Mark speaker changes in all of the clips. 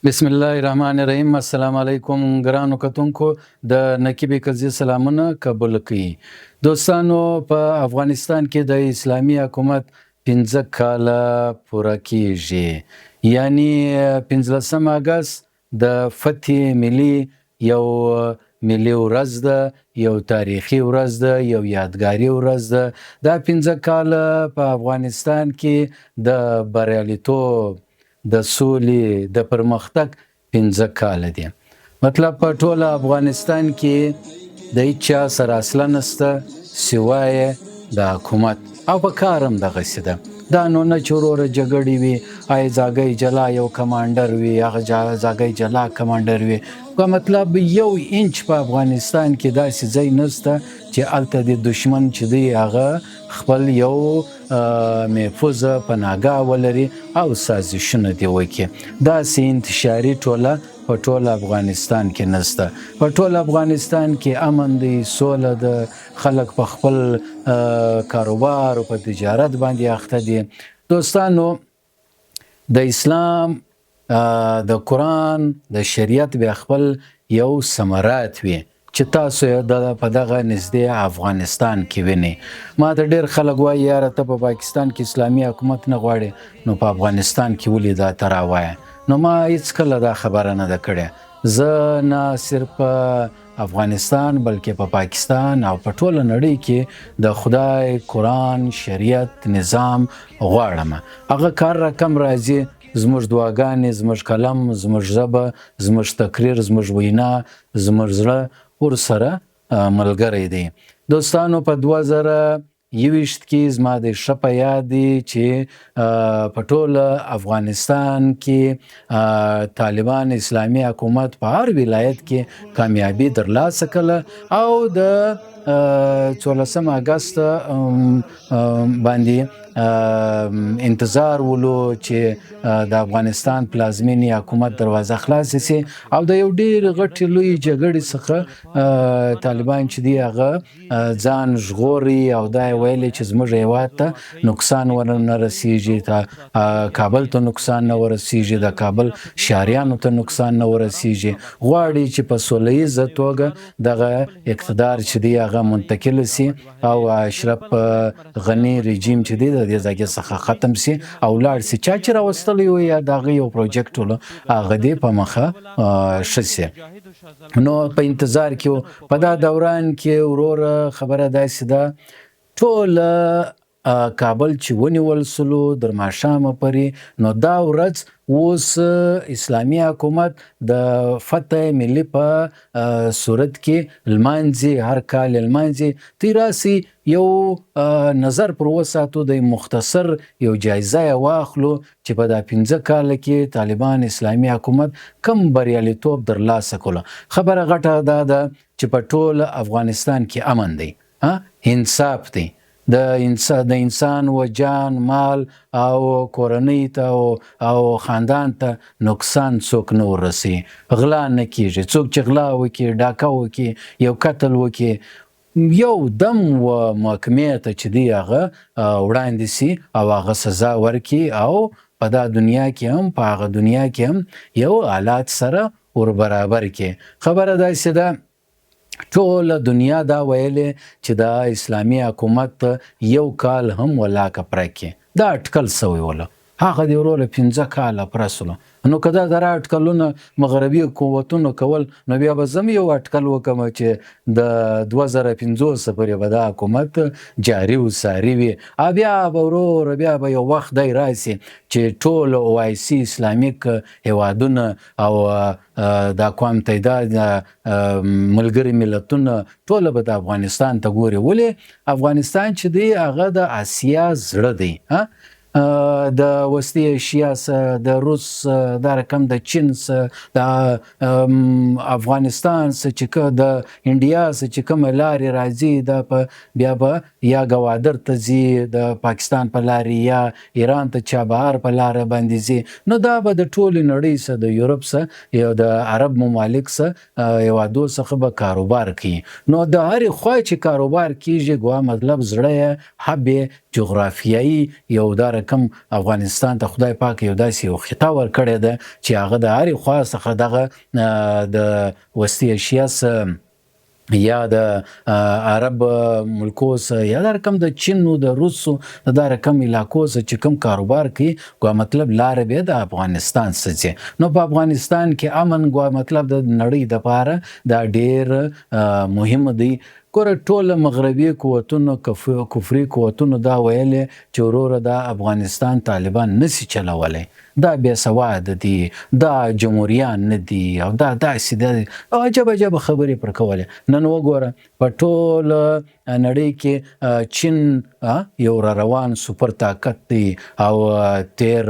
Speaker 1: بسم الله الرحمن الرحیم. السلام علیکم ګرانو کتونکو، د نقیب کرزي سلامونه قبول کړئ. دوستانو، په افغانستان کې د اسلامي حکومت 5 کاله پوره کیږي، یعنی 15 اګست د فتح ملي یو ملي ورځ ده، یو تاریخي ورځ ده، یو یادګاري ورځ ده. دا 5 کاله په افغانستان کې د بریالیتوب، د سولې، د پرمختګ 5 کاله دي. مطلب په ټوله افغانستان کې د هیچا سره اصله نشته سوای د حکومت، او په کار هم دغسې ده. دا نو نه چې وروره جګړې وي، آی ځاګی جلا یو کمانډر وي، هغه ځاګی جلا کمانډر وي. که مطلب یو انچ په افغانستان کې داسې ځای نشته چې هلته د دشمن چې دی هغه خپل یو محفوظه پناهګاه ولري او سازشونه دې وکړي. داسې انتشاري ټوله په ټول افغانستان کې نشته. په ټول افغانستان کې امن دی، سوله ده، خلک په خپل کاروبار او په تجارت باندې اخته دي. دوستانو، د اسلام د قرآن د شریعت بیا خپل یو ثمرات وي چې تاسو یې په دغه نږدې افغانستان کې وینئ. ما ته ډېر خلک وایي یاره ته په پاکستان کې اسلامي حکومت نه غواړې، نو په افغانستان کې ولې دا ته راوایه؟ نو ما هیڅکله دا خبره نه ده کړې. زه نه صرف په افغانستان بلکې په پاکستان او په ټوله نړۍ کې د خدای، قرآن، شریعت، نظام غواړم. هغه کار رقم راځي، زموږ دعاګانې، زموږ قلم، زموږ ژبه، زموږ تقریر، زموږ وینا، زموږ زړه ورسره ملګری دی. دوستانو، په 2021 کې زما د ښه په یاد دی چې په ټوله افغانستان کې طالبان اسلامي حکومت په هر ولایت کې کامیابي درلاسه کړه او د 14 اګست باندې انتظار ولو چې د افغانستان پلازمینې حکومت دروازه خلاصه شي او د یو ډېر غټې لوی جګړې څخه طالبان چې دی هغه ځان ژغوري او دا یې ویلې چې زموږ هیواد ته نقصان ورنه رسیږي، کابل ته نقصان نه ورسیږي، د کابل ښاریانو ته نقصان نه ورسیږي. غواړي چې په سوله ییزه توګه دغه اقتدار چې دی هغه منتقل شي او اشرف غني رژیم چې دی د دې ځای څخه ختم شي او لاړ شي. چا چې راوستلی وي یا د هغه یو پروجیکټ ولو هغه دې په مخه ښه شي. نو په انتظار کې په دا دوران کې وروره خبره داسې ده، ټول کابل چې ونیول سلو در ماښامه پورې، نو دا ورځ اوس اسلامي حکومت د فتح ملي په صورت کې لمانځي، هر کال یې لمانځي. تی راسي یو نظر پر وساتو، د مختصر یو جایزه یې واخلو چې په دا 5 کاله کې طالبان اسلامي حکومت کم بریالیتوب درلاسه کړو. خبره غټه دا ده چې په ټول افغانستان کې امن دی، انصاف دی، د انسان و جان، مال او کورنۍ ته او خاندان ته نقصان څوک نه ورسي، غلا نه کیږي. څوک چې غلا وکړي، ډاکه وکړي، یو قتل وکړي، یو دم و محکمې ته چې دی هغه وړاندې سي او هغه سزا ورکړي او په دا دنیا کې هم په هغه دنیا کې هم یو حالات سره ور برابر کړي. خبره داسې ده، ټوله دنیا دا ویلې چې دا اسلامي حکومت یو کال هم ولاکه پره کړي، دا اټکل سوی وله. هغه دی وروره 5 کاله پره سولو. نو که دا دره اټکلونه مغربي قوتونو کول، نو بیا به زه هم یو اټکل وکړم چې د 2050 پورې به دا حکومت جاري و ساري وي. او بیا به وروره بیا به یو وخت دی راسي چې ټول او آی سي اسلامیک هیوادونه او د اقوام متحده، ملګري ملتونه ټوله به د افغانستان ته ګوري. ولې افغانستان چې دی هغه د اسیا زړه دی، د وسطي ایشیا سره، د روس سره، دا رقم د چین سره، د افغانستان سره چې د انډیا سره چې کومه لارې راځي، دا په بیا به یا ګوادر ته ځي د پاکستان په لارې، یا ایران ته چابهار په لاره باندې ځي. نو دا به د ټولې نړۍ سره، د یورپ سره، یا د عرب ممالک سره هېوادو څخه به کاروبار کوي. نو د هرې خوا چې کاروبار کیږي، ګوا مطلب زړه یې حب یې جغرافیایي یو دا رقم افغانستان ته خدای پاک یو داسې یو خطه ورکړې ده چې هغه د هرې خوا څخه دغه د وسطي اشیا څخه یا د عرب ملکو سره یا دا رقم د چین او د روس د دا رقم علاقو سره چې کوم کاروبار کوي، ګوا مطلب لاره به د افغانستان څخه ځي. نو په افغانستان کې امن ګوا مطلب د نړۍ دپاره دا ډیر مهم دی. ګوره، ټوله مغربي قوتونو، کفري قوتونو دا ویلې چې وروره دا افغانستان طالبان نسی چلولی، دا بې سواده دي، دا جمهوریان نه دي او دا داسې دي، او عجب عجب خبرې پر کولې. نن وګوره، په ټوله نړۍ کې چین یو را روان سوپر طاقت دی او تیر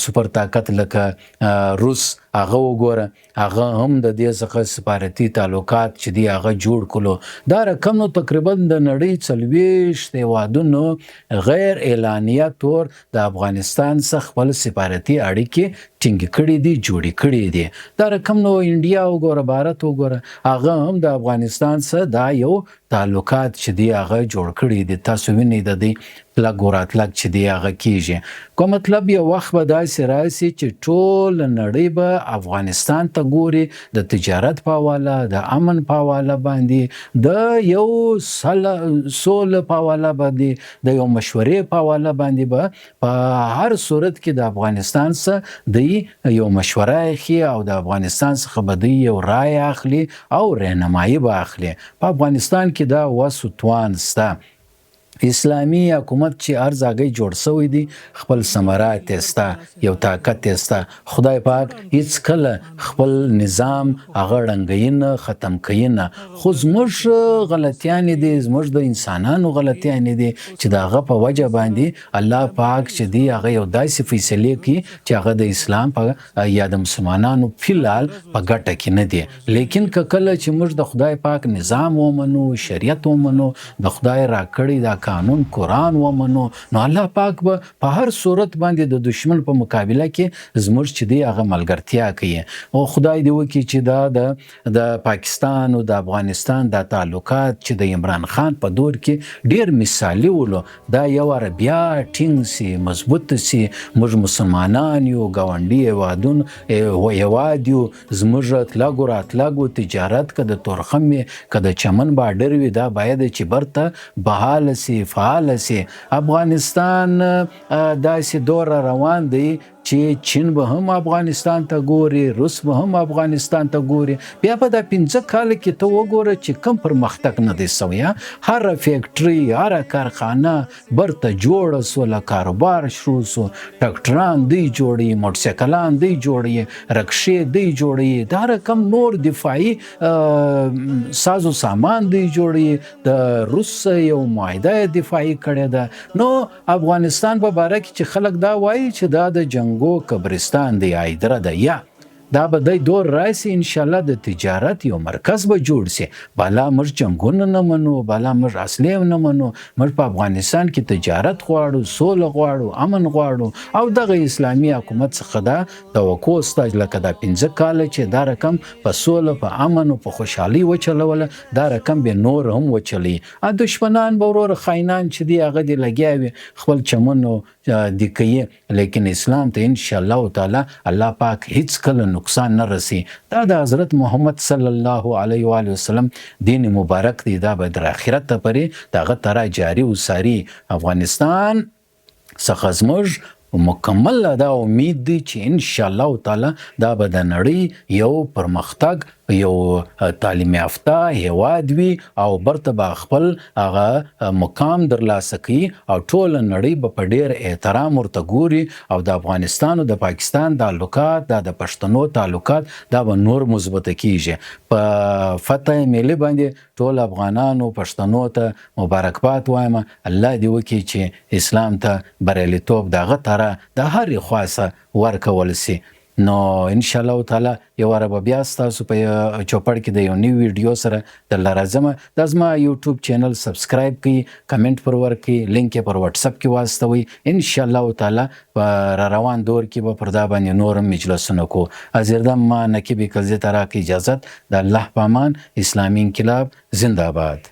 Speaker 1: سوپر طاقت لکه روس هغه وګوره، هغه هم د دې څخه سفارتي تعلقات چې دی هغه جوړ کړو. دا رقم نو تقریبا د نړۍ 40 هیوادونو غیر اعلانیه طور د افغانستان څخه خپل سفارتي اړیکې ټینګې کړې دي، جوړې کړې دي. دا رقم نو انډیا وګوره، بھارت وګوره، هغه هم د افغانستان څخه دا یو تعلقات چې دی هغه جوړ کړي دي. تاسو وینئ د دې تلګ او راتلګ چې دی هغه کیږي. کوم مطلب یو وخت به داسې راسي چې ټول نړۍ به افغانستان ته ګوري د تجارت په حواله، د امن په حواله باندې، د یو سوله په حواله باندې، د یو مشورې په حواله باندې به په هر صورت کې د افغانستان څخه دی یو مشوره اخلي او د افغانستان څخه به دی یو رای اخلي او رهنمایي به اخلي. په افغانستان کې دا وس و توان شته. اسلامي حکومت چې هر ځای جوړ شوی دی، خپل ثمرات یې شته، یو طاقت یې شته. خدای پاک هیڅ کله خپل نظام هغه ړنګوي نه، ختم کوي نه. خو زموږ غلطیانې دي، زموږ د انسانانو غلطیانې دي چې د هغه په وجه باندې الله پاک چې دی هغه یو داسې فیصلې کوي چې هغه د اسلام په یا د مسلمانانو فلحال په ګټه کې نه دی. لیکن که کله چې موږ د خدای پاک نظام ومنو، شریعت ومنو، د خدای راکړی دا قانون قرآن ومنو، نو الله پاک به په هر صورت باندې د دشمن په مقابله کې زموږ چې دی هغه ملګرتیا کوي. او خدای دې وکړي چې دا د پاکستان او د افغانستان دا تعلقات چې د عمران خان په دور کې ډیر مثالي ولو، دا یو وار بیا ټینګ سي، مضبوط سي. موږ مسلمانان یو، ګاونډي هیوادون هیواد یو، زموږ تلګ او راتلګ او تجارت که د تورخم وي که د چمن بارډر وي، دا باید چې برته بحال سي، فعال سي. افغانستان داسې دور روان دی چې چین به هم افغانستان ته ګوري، روس به هم افغانستان ته ګوري. بیا په دا 5 کاله کې ته وګوره چې کم پرمختګ نه دی سوی. هره فیکټري، هره کارخانه برته جوړه سوله، کاروبار شروع سو، ټکټران دی جوړوي، موټرسایکلان دی جوړوي، رکشې دی جوړوي، دا رقم نور دفاعي سازو سامان دی جوړوي. د روس یو معاهده دفاعي کړې ده. نو افغانستان په باره کې چې خلک دا وایي چې دا د جنګو قبرستان دی، هایدره ده، یا دا به دی دور راشي انشاءالله د تجارت یو مرکز به جوړ سي. بالا موږ جنګونه نه منو، بالا موږ اصلي هم نه منو، موږ په افغانستان کې تجارت غواړو، سوله غواړو، امن غواړو. او دغه اسلامي حکومت څخه دا توقع سته لکه دا 5 کاله چې دا رقم په سوله، په امن او په خوشحالۍ وچلوله، دا رقم به نور هم وچلوي. دشمنان به وروره خاینان چې دي هغه دې لګیا وي خپل چمنو دې کوي، لیکن اسلام ته انشاءالله تعالی الله پاک هیڅ کله نقصان نه رسي. دا د حضرت محمد صلی الله علیه وآله وسلم دین مبارک دی، دا به در آخرت پورې د هغه ترا جاری و ساری. افغانستان څخه زموږ مکمل دا امید دی چې انشاءالله تعالی دا به د نړۍ یو پرمختګ، یو تعلیم یافته هیواد وي او برته به خپل هغه مقام درلاسه کوي او ټوله نړۍ به په ډېر احترام ورته ګوري. او د افغانستان او د پاکستان تعلقات، دا د پښتنو تعلقات، دا به نور مثبته کیږي. په فتح ملي باندې ټول افغانانو پښتنو ته مبارکباد وایم. الله دې وکړي چې اسلام ته بریالیتوب د هغه تره د هرې خوا څخه ورکول سي. نو انشاءالله تعالی یو واره به بیا ستاسو په چوپړ کې د یو نوي ویډیو سره درله راځم. دا زما یوټیوب چینل سبسکرایب کړئ، کمنټ پر ورکړئ، لینک یې پر واتساپ کې واستوئ. انشاءالله تعالی په را روان دور کې به پر دا باندې نور هم مجلسونه کوو. حاضردم ما نقیب کلزي ته راکړئ اجازت. د الله په امان. اسلامي انقلاب زنده آباد.